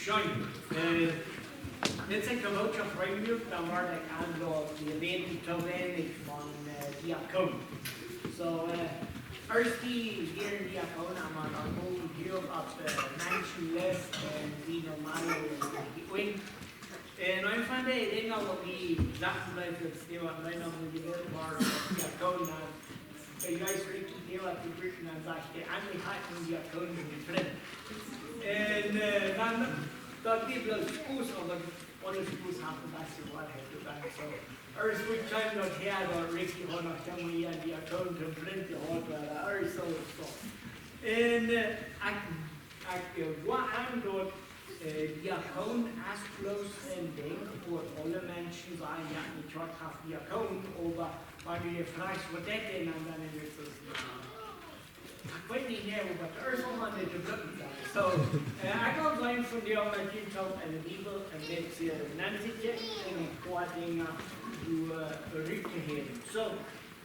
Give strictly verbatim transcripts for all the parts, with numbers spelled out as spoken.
Schön. Äh, dit es de Botschaft von Review, dan woa ekj aun daut wie räden too weinich von äh, Diakon. So, äh, ieescht wie wieren Diakon, oba dan komen wie opp äh, Menschen läwen un wie normal un un een von de Dinja waut mie saten bleef, es dee waut mie noch nie jewält woaren, Diakon, dan ekj wist Ricky, dee waut jebrukt, dan sajcht hee, endlich haft een Diakon een Frint. Un äh, dan, daut wia bloos Spaus, oba aules Spaus haft een bät Woarheit doabie. So, ieescht wudd ekj sajen daut hee, daut Ricky haud noch kjennen Diakon een Frint jehaut, oba ieescht soo es daut. Un äh, ekj, ekj äh, woa aun daut äh, Diakon es bloos een Dinkj waut aule Menschen sajen, jo, ekj haud Diakon, oba wan du die froagst waut daut es, dan, dan es et soo, jo, ekj weet nich mea waut daut es, oba nich to brucken. So, äh, ekj well sajen von dee, met dee Taup enne Bibel, un dit äh, nant sikj, un een poa Dinja doa äh, rut to heben. So,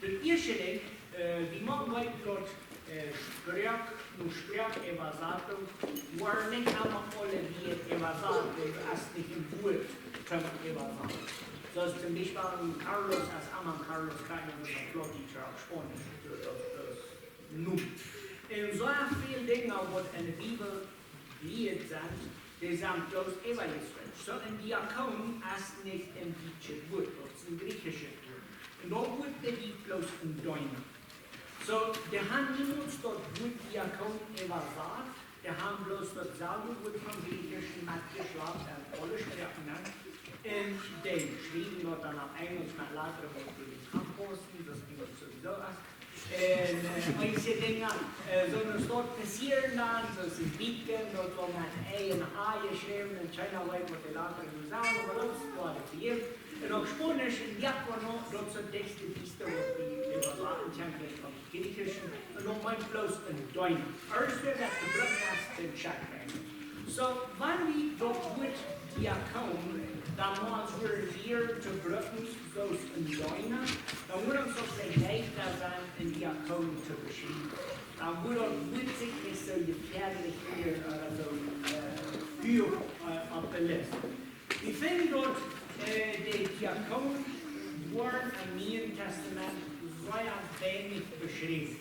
daut ieeschte Dinkj, äh, wie motten weeten daut äh, Sproak, nu Sproak Äwasatunk, woaren nich emma aule Wieed äwasat, daut es nich een Wuat toom äwasaten. Soo aus toom Biespel een Carlos, es emma een Carlos, krakjt aus een Plautdietscha ooda Spaunisch, daut, daut, daut es nu. Un soo väl Dinja waut enne Bibel Wieed sent, dee sent bloos äwajeswitcht. So een Diakon es nich een dietschet Wuat, daut es een griechisches Wuat. Un daut Wuat bediet bloos een Deena. So, dee han niemols daut Wuat Diakon äwasat, dee han bloos daut selwje Wuat vom Griechischen metjeschlapt un aule Sproaken, nä? Un dee schriewen daut dan opp Enjelsch met Lettren waut doa nich aunpaussen, daut Enjelsch sowieso es. Un äh, eenje Dinja, äh, soo aus daut passieren dan, soo aus een Deacon, daut woat met E un A jeschräwen, un kjeena weet waut dee Lettren nu sent, oba daut es kloa, daut es hia. Un uk Spaunisch un diácono, daut sent de ieeschte Wieed waut wie äwasaten kjennen von Griechischen. Un daut meent bloos een Deena. Ieescht wia daut de Brück es, dan check. So, wan wie daut Wuat Diakon, dan mott wie hia to brucken, soo aus een Deena, dan mott ons daut veleicht leichta sennen, een Diakon to beschriewen. Dan woat daut Wuat sikj nich soo jefäadlich hia, äh, soo äh, huach äh, opp de List. Wie finjen daut äh, de Diakon woaren em Nieen Tastament sea weinich beschräwen.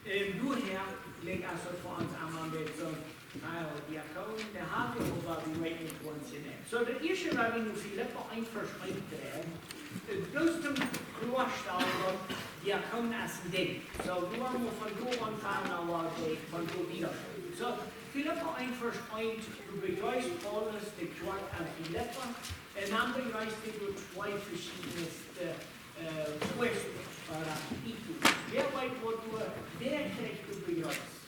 Un doahäa, like, es daut fa ons emma een bät soo, na jo, Diakon, dee haft et, oba wie weeten nich, woo ons je nich. So, daut ieeschte, wan wie nu Filippa eent Varsch eent dräajen, äh, bloos toom kloastalen daut Diakon es een Dinkj. So, wie woaren mau von doa aunfangen, oba dee von doa wieda. So, Filippa eent Varsch eent, doa bejreesst Paulus de Kjoakj en Filippa, un dan bejreesst hee doa twee veschiedne äh, Puesto, ooda Titel. Wäa weet waut du, wäa kjricht doa bejreesst?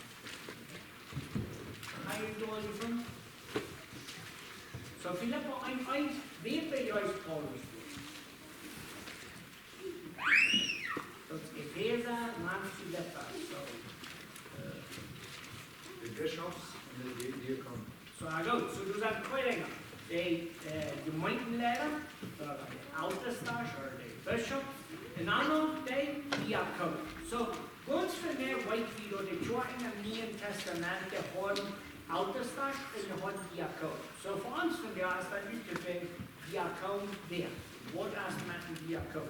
Haft jie daut jefungen? So, Filippa eent eent, wäa bejreesst Paulus doa? Daut es Efeesa, Mann Filippa. So, äh, de Bischofs un de Diakonen. So, na goot, so doa sent twee Dinja. De äh, Jemeenteleida, ooda de Eltestasch, ooda de Bischop, un dan noch de Diakon. So, gaunz väl mea weeten wie daut de Kjoakjen em Nieen Tastament, dee hauden Eltestasch un dee hauden Diakon. So, fa ons vondoag es daut nu to finjen, Diakon wäa? Waut es met een Diakon?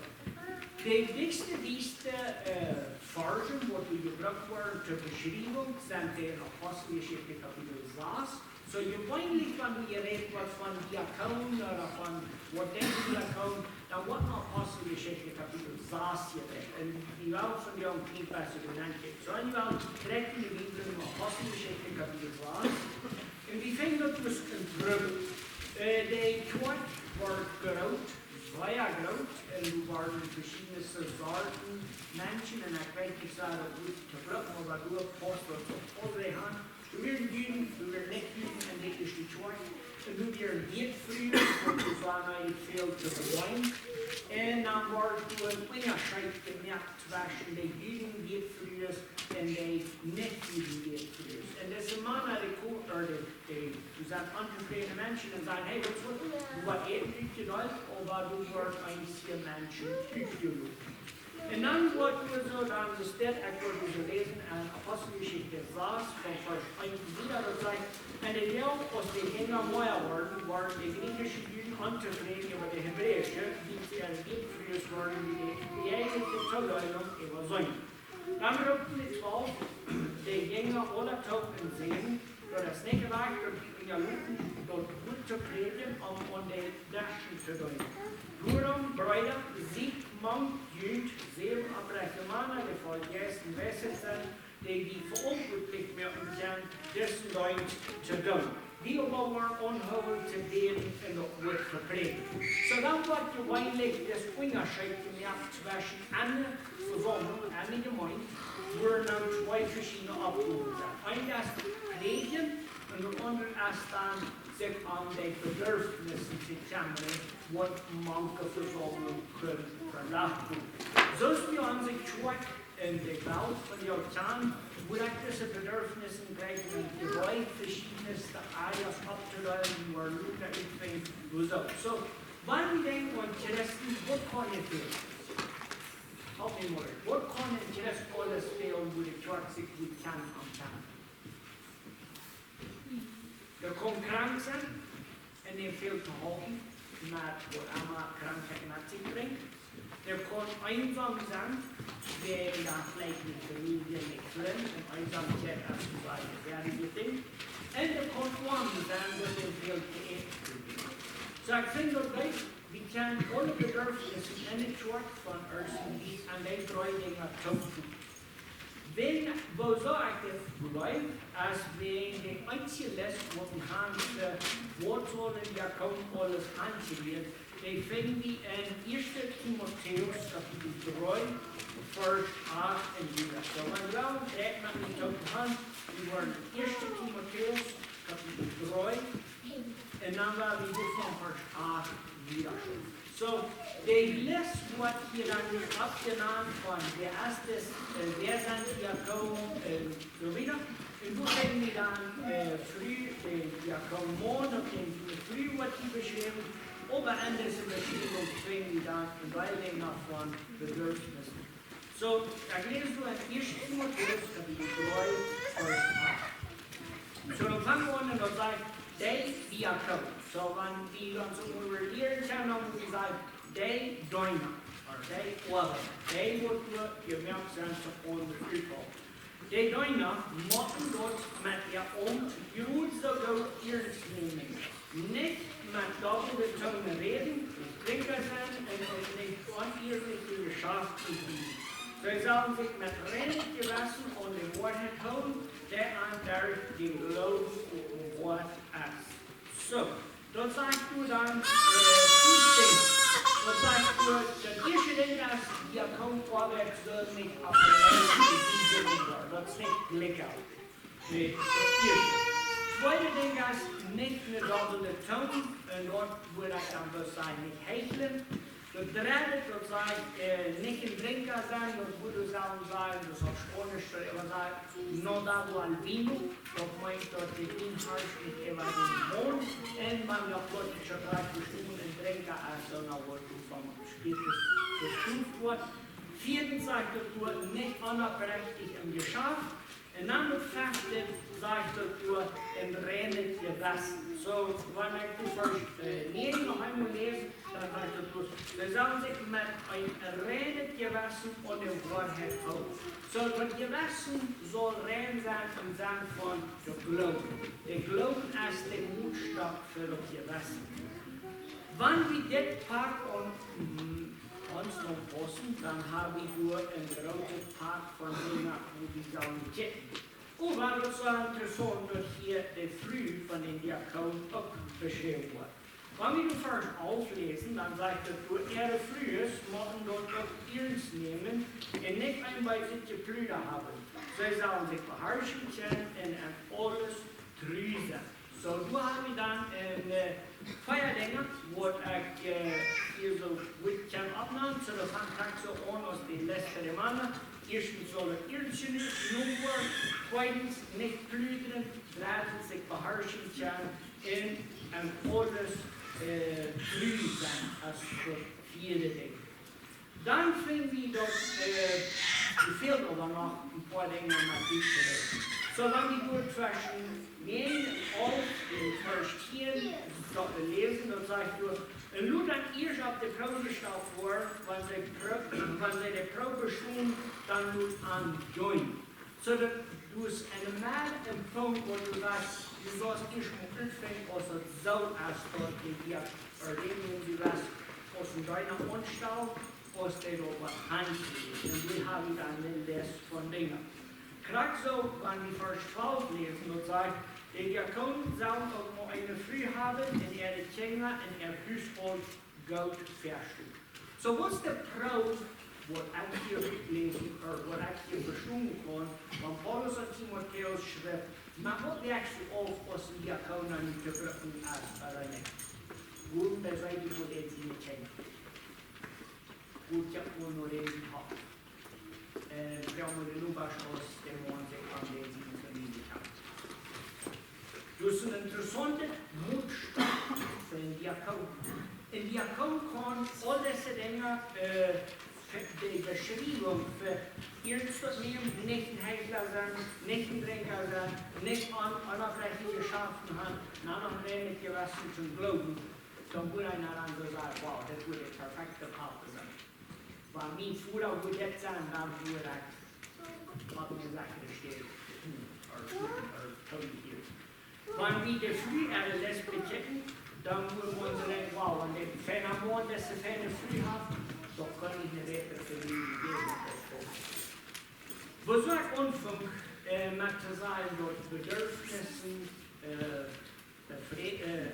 De wichtichste, wichtichste äh, Varschen, waut doa jebrukt woaren to Beschriewunk, sent de Aposteljeschicht Kapitel sas. So, jeweenlich, wan doa jerät woat von Diakon ooda von waut de Diakon, dan woat en Aposteljeschicht Kapitel sas jerät. Un wie wellen vondoag een kjlien bät doa nenn kjikjen. So, wie wellen direkt enne Bibel en Aposteljeschicht Kapitel sas. Un wie finjen daut doa en Trubbel. Äh, de Kjoakj wort groot, sea groot, un doa wieren veschiedne Sorten Menschen, un ekj weet nich, soo daut wudd to brucken, oba doa pausst daut uk aul han. Doa wieren Juden, doa wieren Nich-Juden en de ieeschte Kjoakj. Un doa wieren Wätfrues, waut doa sea nich väl to doonen. Un dan wort doa een Unjascheet jemoakt tweschen de Juden, Wätfrues, un de Nich-Juden, Wätfrues. Un dise Mana, dee ko-, ooda dee, dee, doa sent ontofrädne Menschen un sajen, hey, weetst waut, doa woat Äten utjedeelt, oba doa woaren eenje Menschen utjeloten. Un dan woat wie soo, dan es dit, ekj woa soo läsen en Aposteljeschicht sas, von Varsch eent wieda, daut sajcht: En de Doag aus de Jinja mea worden, worden de griechische Juden ontofräd äwa de hebräische, wiels see äare Frues worden bie de jeheilje Tooleidunk äwaseenen. Dan Röma twalf: De Jinja aula toop un säden: Daut es nich rajcht, daut wie unjaloten daut Wuat to prädjen, om aun de Deschen to deenen. Doarom, Breeda, sitt mank junt sellen opprechte Mana, dee voll Jeist un Weisheit sent, dee wie veauntwuatlich moaken kjennen, disen Deenst to doonen. Wie oba woaren aunhoolen to bäden un daut Wuat to prädjen. Soo dan woat jeweenlich dis Unjascheet jemoakt tweschen eene Vesaumlunk, eene Jemeent, wua dan twee veschiedne Oppgowen sent. Eent es prädjen un daut aundre es dan sikj om de Bedurfnisse to kjemmren, waut mank de Vesaumlunk kjennen veloten. Soo aus wie onse Kjoakj en de Welt vondoag kjanen, wua ekj dise Bedurfnisse jlikj en dree veschiedne Areas opptodeelen, wua Luther utfinjt, woo soo. Soo, wan wie denkjen aun Christen, waut kaun et fälen? Help me, Lord. Waut kaun een Christ aules fälen, wua de Kjoakj sikj goot kjennen aun kjennen? Dee kaun krank sennen un dee fält to halpen, met waut emma Krankheit met sikj brinjt. Dee kaun eensom sennen, wiels daut veleicht nich Famielje, nich Frind, un Eensamkjeit es een sea jefäadlichet Dinkj. Un dee kaun oam sennen, daut dee fält to äten. Soo, ekj finj daut leew, wie kjennen aule Bedurfnisse en de Kjoakj von ieescht aun dee dree Dinja toopfooten. Wan, woo soo ekj dit jleew, es wan de eensje Lest, waut wie haben, äh, waut saul een Diakon aules aunjelieet, dee finj wie en ieeschte Timotäus Kapitel dree, Varsch acht un wieda. Soo, wan wie daut met mie toop han, wie woaren ieeschte Timotäus Kapitel dree, un dan woa wie doa von Varsch acht wieda. Soo, de Lest woat hia dan nu aufjenant von wäa es dis, äh, wäa sent Diakonen, äh, soo wieda. Un doa finj wie dan, äh, Fru, äh, Diakon Maun, uk de Fru woat hia beschräwen, oba en dise Beschräwunk finj wie dan een Deel noch von Bedurfnisse. Soo, ekj läs nu en ieeschte Timotäus Kapitel dree, Varsch acht. Soo, dan fang wie aun un daut sajcht, dee Diakon. Soo, wan wie dan soo äwa lieren kjennen, dan mott wie sajen, dee Deena, ooda dee Oabeida, dee woat nu jemoakt sennen toom aun de Utbau. Dee Deena motten daut met äa Aumt jrod soo goot iernst nämen. Nich met dobbelde Tung räden, nich Drinkja sennen un uk nich onearlich äare Jeschaften drieen. See sellen sikj met reinet Jewessen aun de Woarheit hoolen, dee an derch dän Gloowen openboat es. Soo, daut sajcht nu dan, äh, twee Dinja. Daut sajcht nu, daut ieeschte Dinkj es, Diakon Oabeit saul nich opp de Welt jejäft woaren. Daut es nich legal. Nä, daut ieeschte. Tweede Dinkj es, nich ne dobbelde Tung, un daut wudd ekj dan bloos sajen, nich heichlen. Daut dredde, daut sajcht, äh, nich een Drinkja sennen, daut wudd wie sajen, daut es opp Spaunisch, daut äwa sajcht, no dado al vino, daut meent, daut de Wien harscht nich äwa dän Mund, un wan daut plautdietsche Wort vestonen, een Drinkja es, soo, no woat doa von Spiritus bestroft woat. Vieedens sajcht daut doa, nich onopprechtich em Jeschaft, un dan daut fefte sajcht daut doa, een reinet Jewessen. Soo, wan ekj doa Varsch, äh, näajen noch eemol läs, dan sajcht daut doa, see sellen sikj met een reinet Jewessen aun de Woarheit hoolen. Soo, daut Jewessen saul rein sennen em Senn von de Gloowen. De Gloowen es de Mootstock fa daut Jewessen. Wan wie dit Poat aun, mm, ons noch paussen, dan hab wie doa een grootet Poat von Dinja, wua wie sellen kjikjen. Oh, waut daut soo interessaunt, daut hia de Fru von dän Diakon uk beschräwen woat. Wan wie nu Varsch alf läsen, dan sajcht daut doa, äare Frues motten daut uk iernst nämen un nich een bät Jepluda haben. See sellen sikj beharschen kjennen un en aules tru sennen. Soo, doa hab wie dan, äh, vea Dinja, waut ekj, äh, hia soo goot kaun oppnämen. Soo, daut fangt krakjt soo aun aus de latste Mana. Ieeschtens saul et iernst jenomen woaren, tweedens nich pludren, dreddens sikj beharschen kjennen un en aules, äh, tru sennen, aus daut vieede Dinkj. Dan finj wie daut, äh, doa fält oba noch een poa Dinja met die to läsen. Soo, wan wie doa tweschen näajen un alf un Varsch tieen, daut wie läsen, daut sajcht doa: "Un lot an ieescht opp de Proow jestalt woaren, wan see Proo-, wan see de Proow bestonen, dan lot an doonen." Soo daut du hast een Punkt, wua du sajchst, du saust ieescht mol utfinjen, aus daut soo es, daut dee Diakonie, ooda dee, wua du west, aus een Deena aunstalt, aus dee doa waut aunjeit. Un wie haben dan de List von Dinja. Krakjt soo, wan wie Varsch twalf läsen, daut sajcht: "De Diakon saul uk mau eene Fru haben un äare Kjinja un äa Husholt goot vestonen." Soo, waut es de Proow, waut ekj hia läsen, ooda waut ekj hia vestonen kaun, wan Paulus aun Timotäus schrift, mau waut moakst du auf, aus een Diakon aun die to brucken es, ooda nich? Wuarom, dee sajcht, du motst eenje Kjinja, wua ekj mau no räden kaun. Äh, wie haben de Nobasch aus dee Maun sikj aun dee siene Famielje kjemt. Daut es een interessaunta Mootstaup fa een Diakon. Een Diakon kaun aul dise Dinja, äh, fa de Beschriewunk fa iernst nämen, nich een Heichla sennen, nich een Drinkja sennen, nich aun, aun oprajchte Jeschaften haben, dan noch een reinet Jewessen toom Gloowen, dan wudd eena dan soo sajen: "Wow, daut wudd de perfekta Papa sennen." Wan mien Voda wudd dit sennen, dan wudd ekj opp eene sekere Städ, hm, ooda, ooda toom hia. Wan wie de Fru äare List bekjikjen, dan wudd wie ons denkjen: "Wow, wan dee feine Maun dise feine Fru haft, dan kaun ekj nich bäta fa mie jäwen." Woo ekj aunfunk, äh, met to sajen, daut Bedürfnissen, äh, Befre-, äh,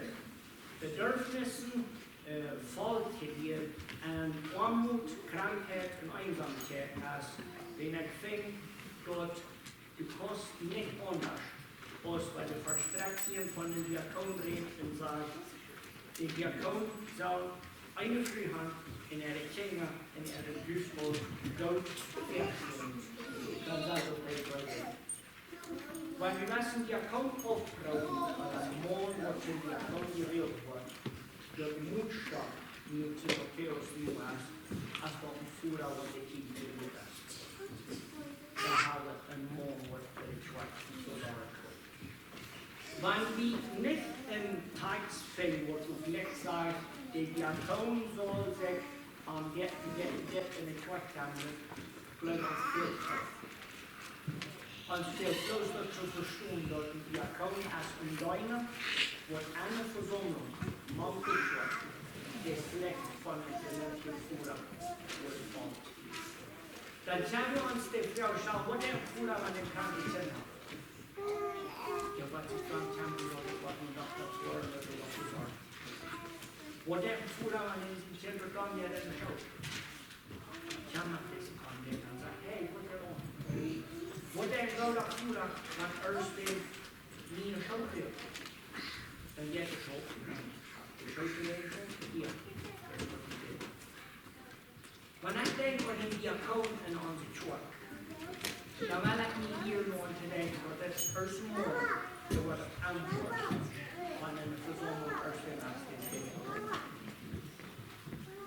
Bedürfnissen, äh, Volkjlied un Oamoot, Krankheit un Eensamkeit es, wan ekj finj, daut du kaust nich aundasch, aus bie de Vestrekjunk von dän Diakon räden un sajen: "De Diakon saul eene Fru haben un äare Kjinja un äa Husholt goot vestonen." Dan sajcht daut de Bibel. Wan wie wellen Diakon aufproowen, ooda een Maun, waut toom Diakon jewält woat, daut mott stonen, nu Timotäus nu es, aus daut een Voda, waut de Kjinja jewält es. Dan haben wie een Maun, waut fa de Kjoakj soo woat. Wan wie nich een Tekst finjen, waut uk nich sajcht, de Diakon saul sikj aun dit, dit, dit enne Kjoakj kjemren, jleew ekj, fält daut. Ons fält bloos daut to vestonen, daut een Diakon es een Deena, waut enne Vesaumlunk mank de Kjoakj, de Flicht von een Voda woat faulen. Dan sent wie ons de Froag stalen, waut deit een Voda, wan hee kranke Kjinja haft? Jo, waut es dan, kjemt doa waut, waut een Dokta väa, ooda waut es doa? Waut deit een Voda, wan hee sien Kjint dan jeit enne School? Kjemt dise Kjint dan un sajcht: "Hey, waut es doa aun?" Waut deit een gooda Voda, wan ea spält, nich enne School väa? Dan jeit hee no School. De School väa, jo. Wan ekj denkj aun een Diakon en onse Kjoakj, dan well ekj mie hia noch aun denkjen, daut daut ieeschte Mol, daut woat aunjefongen, wan eene Vesaumlunk ieescht es,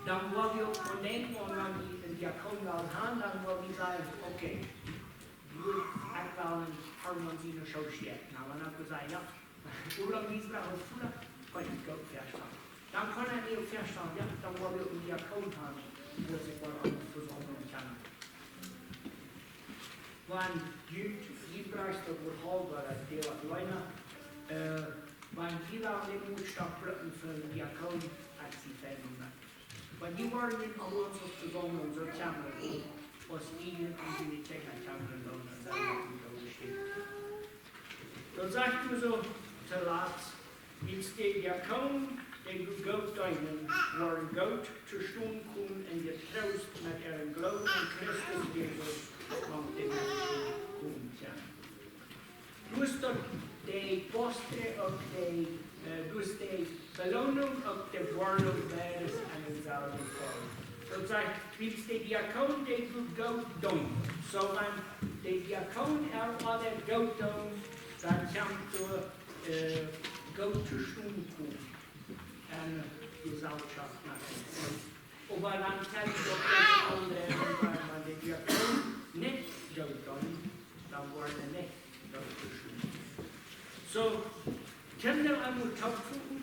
dan woa wie uk aun denkjen, wan wie een Diakon wellen haben, dan woa wie sajen: "Okay, nu, ekj well een Harmon siene School stäakjen." Nu, wan ekj sajen: "Jo, woo lang dies Woakj es, Voda, kaun ekj goot vestalen." Dan kaun hee mie uk vestalen, jo, dan woa wie uk een Diakon haben, waut sikj woat aun de Vesaumlunk kjemren. Wan jie, jie brucken daut Wuat halpen, daut dee waut leena, äh, wan jie wellen dän Moot stonen brucken fa een Diakon, ekj sie fein doamet. Wan jie woaren nich aun onse Vesaumlunk soo kjemren, aus wie aun onse Kjinja kjemren doonen, dan sent wie uk een goodet Städ. Dan sajcht hee soo, toolatst, wiels de Diakonen, dee goot deenen, woaren goot to stonen komen un jetroost met äaren Gloowen aun Christus Jesus mank de Menschen komen kjennen. Doa es daut de Post uk de, äh, doa es de Beloonunk uk de Woarnunk beides aun dänselwjen Tag. Daut sajcht, wiels de Diakonen, dee goot doonen. Soo, wan de Diakonen äa Oabeit goot doonen, dan kjemt doa, äh, goot to stonen komen. Un, äh, Jeselschoft moaken. Oba dan kjenn wie uk aundre, wan, wan de Diakonen nich goot doonen, dan woaren see nich goot jeschrift. Soo, kjenn wie emol toopfoten,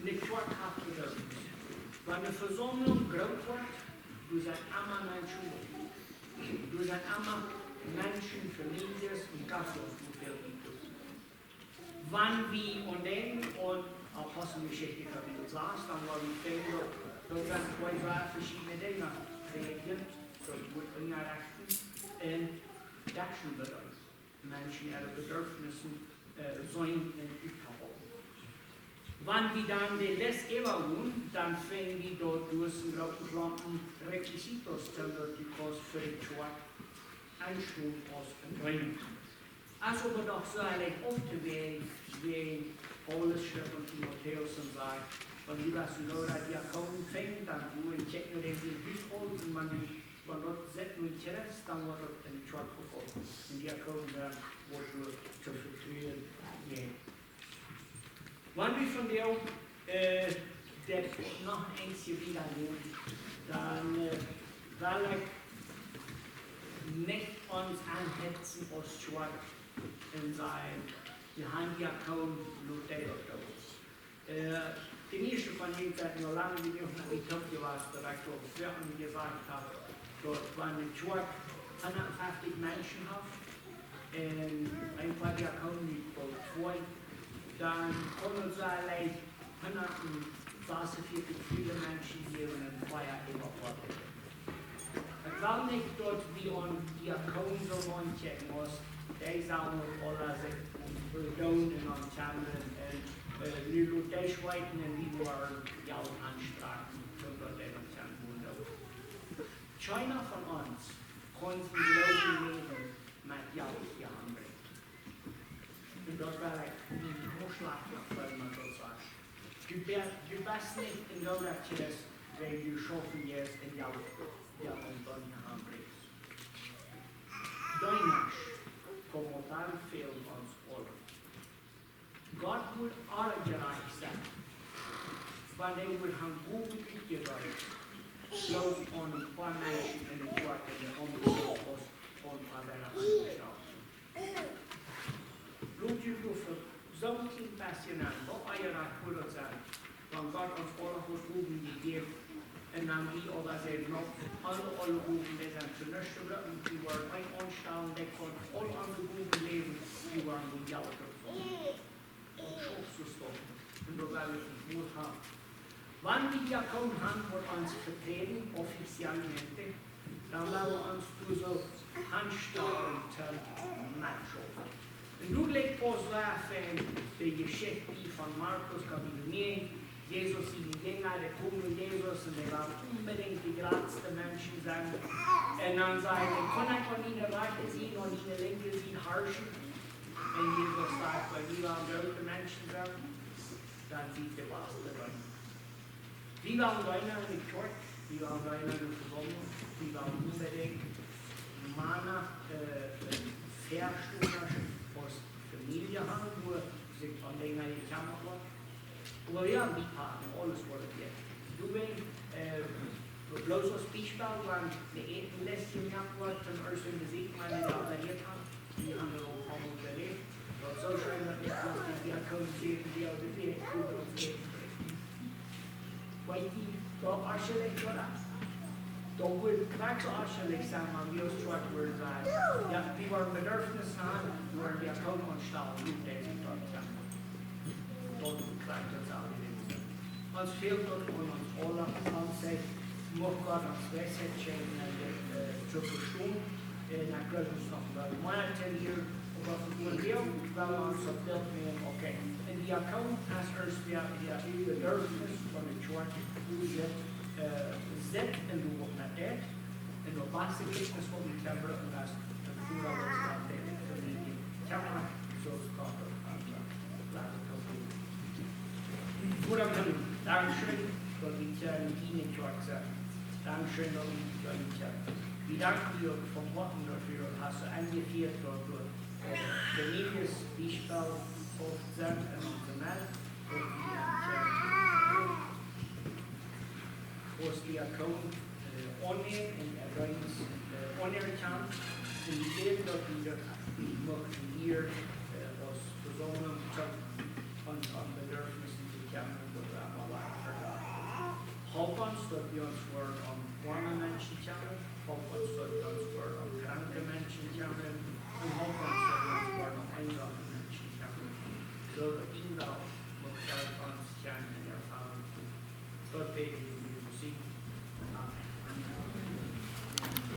ne Kjoakj haft Bedürfnis. Wan ne Vesaumlunk groot woat, doa sent emma Menschen, doa sent emma Menschen, Famieljes un Gasthoos, woo väl wie doonen. Wan wie aun denkjen aun Aposteljeschicht Kapitel sas, dan woa wie finjen, daut, daut sent twee sea veschiedne Dinja. Prädjen, daut Wuat unjarechten, un daut es een Bedürfnis. Menschen äare Bedürfnisse, äh, seenen un uttohoolen. Wan wie dan de Lest äwagonen, dan finj wie daut doa een grooten Klompen requisitos, daut du kaust fa de Kjoakj enstonen aus een Deena. Es oba doch sea leicht auftoweajen, wäajen Paulus schrift aun Timotäus un sajcht, wan du daut een gooda Diakon finjst, dan go un check no dän sien Hushoolt, un wan du, wan daut sent nu Christen, dan woat daut enne Kjoakj vefolcht. Un Diakon, dan woat doa to vetruen, jo. Wan wie vondoag, äh, daut noch eent wieda doonen, dan, äh, well ekj nich ons aunhetzen aus Kjoakj un sajen, wie haben Diakonen, lot dee daut doonen. Äh, de mieeschte von junt sent aul lang jenuach met mie toop jewast, daut ekj aul väa aun jesajcht hab, daut wan ne Kjoakj hundatfeftich Menschen haft, un een poa Diakonen, dee boolt twee, dan kaun et sea leicht hundatsasunvieetich väle Menschen jäwen un twee äwaboaten. Ekj well nich, daut wie aun Diakonen soo aunchecken, aus dee sellen aula sikj doonen un aun kjandren un, äh, nu lot dee schweeten un wie woaren Jelt aunstrakjen, soo daut dee dan kjennen doonen. Kjeena von ons kaun sien Gloowen läwen met Jelt hia aunbrinjen. Un daut well ekj nich schrakjlich feelen, wan daut sajcht. Du be-, du best nich een gooda Christ, wan du schaufen jeist un Jelt, Jelt aunbrinjst. Deenasch, komm opp aul väl ons aula. Gott mott aule jerajcht sennen. Wan hee mott han Gowen utjedeelt, bloos aun een poa Menschen enne Kjoakj, enne Omstaunt, aus aun poa Männa aunjeschaufen. Lot junt doa fa soon kjlien bestje aun, waut ea daut woat sennen. Wan Gott ons aula haft Gowen jejäft, un dan wie oba sajen, no, aule, aule Gowen, dee sent to nuscht to brucken, wie woaren een aunstalen, dee kaun aul onse Gowen läwen, wie woaren nich Jelt brucken. Daut schaft soo stoakj. Un daut well wie nich mol haben. Wan wie Diakonen haben, waut ons veträden, offiziell, dan well wie ons doa soo aunstalen, to metschaufen. Un nu jlikj Paulus wada fa de Jeschicht von Markus Kapitel näajen. Jesus siene Jinja, dee komen no Jesus un dee wellen onbedinjt de jratste Menschen sennen. Un dan sajcht hee: "Kaun ekj aun diene rajchte Sied, aun diene linkje Sied harschen?" Un Jesus sajcht: "Wan jie wellen groote Menschen sennen, dan siet de baste Deena." Wie wellen Deena enne Kjoakj, wie wellen Deena enne Vesaumlunk, wie wellen onbedinjt Mana, äh, äh, Väastonen aus Famielje haben, wua sikj om Dinja jekjemmat woat. Oba wie haben dee Poaten, aules woat jejäft. Du weetst, äh, bloos aus Biespel, wan de Äten lestje jemoakt woat, toom ieeschten Besied, wan dee daut erläft haben, wie haben daut uk aul erläft. Daut soo scheen, daut ekj noch nich wada kaun seenen, wie aul de Welt kjennen ons Äten brinjen. Weetst du, daut aunscheinent, daut wudd krakjt soo aunscheinent sennen, wan wie aus Kjoakj wudden sajen: "Jo, wie woaren Bedürfnis haben, wie woaren Diakonen aunstalen, wie deeden daut." Daut krakjt daut saul jewast sennen. Ons fält daut aun ons aula, ons sajcht, mucht Gott ons Weisheit schenkjen, äh, to vestonen, äh, dan kjenn wie ons noch mea detaillieren, oba fa vondoag well wie ons opp dit nämen, okay. Een Diakon es ieescht wäa, wäa Bedürfnis von de Kjoakj, wua sitt, äh, sitt un wua met deit. Un daut baste Bedürfnis von de Kjoakj es de Voda, waut es daut, de Famielje. Kjemma, soo aus Gott daut haft. Lot ons daut doonen. Voda em Himmel, dankscheen, daut wie kjennen diene Kjoakj sennen. Dankscheen, daut wie kjennen kjennen. Wie danken die uk von Hoaten, daut du daut hast soo aunjefieet, daut du, äh, Famieljes Biespel oft sennen en onse Medd, daut wie kjennen, äh, aus Diakoon aunnämen un erwähnen, aunerkjanen. Un wie bäden daut wie daut muchten hia aus Vesaumlunk toop ons aun Bedürfnissen to kjemren, waut wie emma lajen vedoagen. Halp ons daut wie ons woaren om oame Menschen kjemren. Halp ons daut wie ons woaren om kranke Menschen kjemren. Un halp ons daut wie ons woaren om eensaume Menschen kjemren. Soo daut dien Wellen mucht derch ons kjennen un erfoaren. Daut bäd wie en Jesus sienen Nomen. Amen.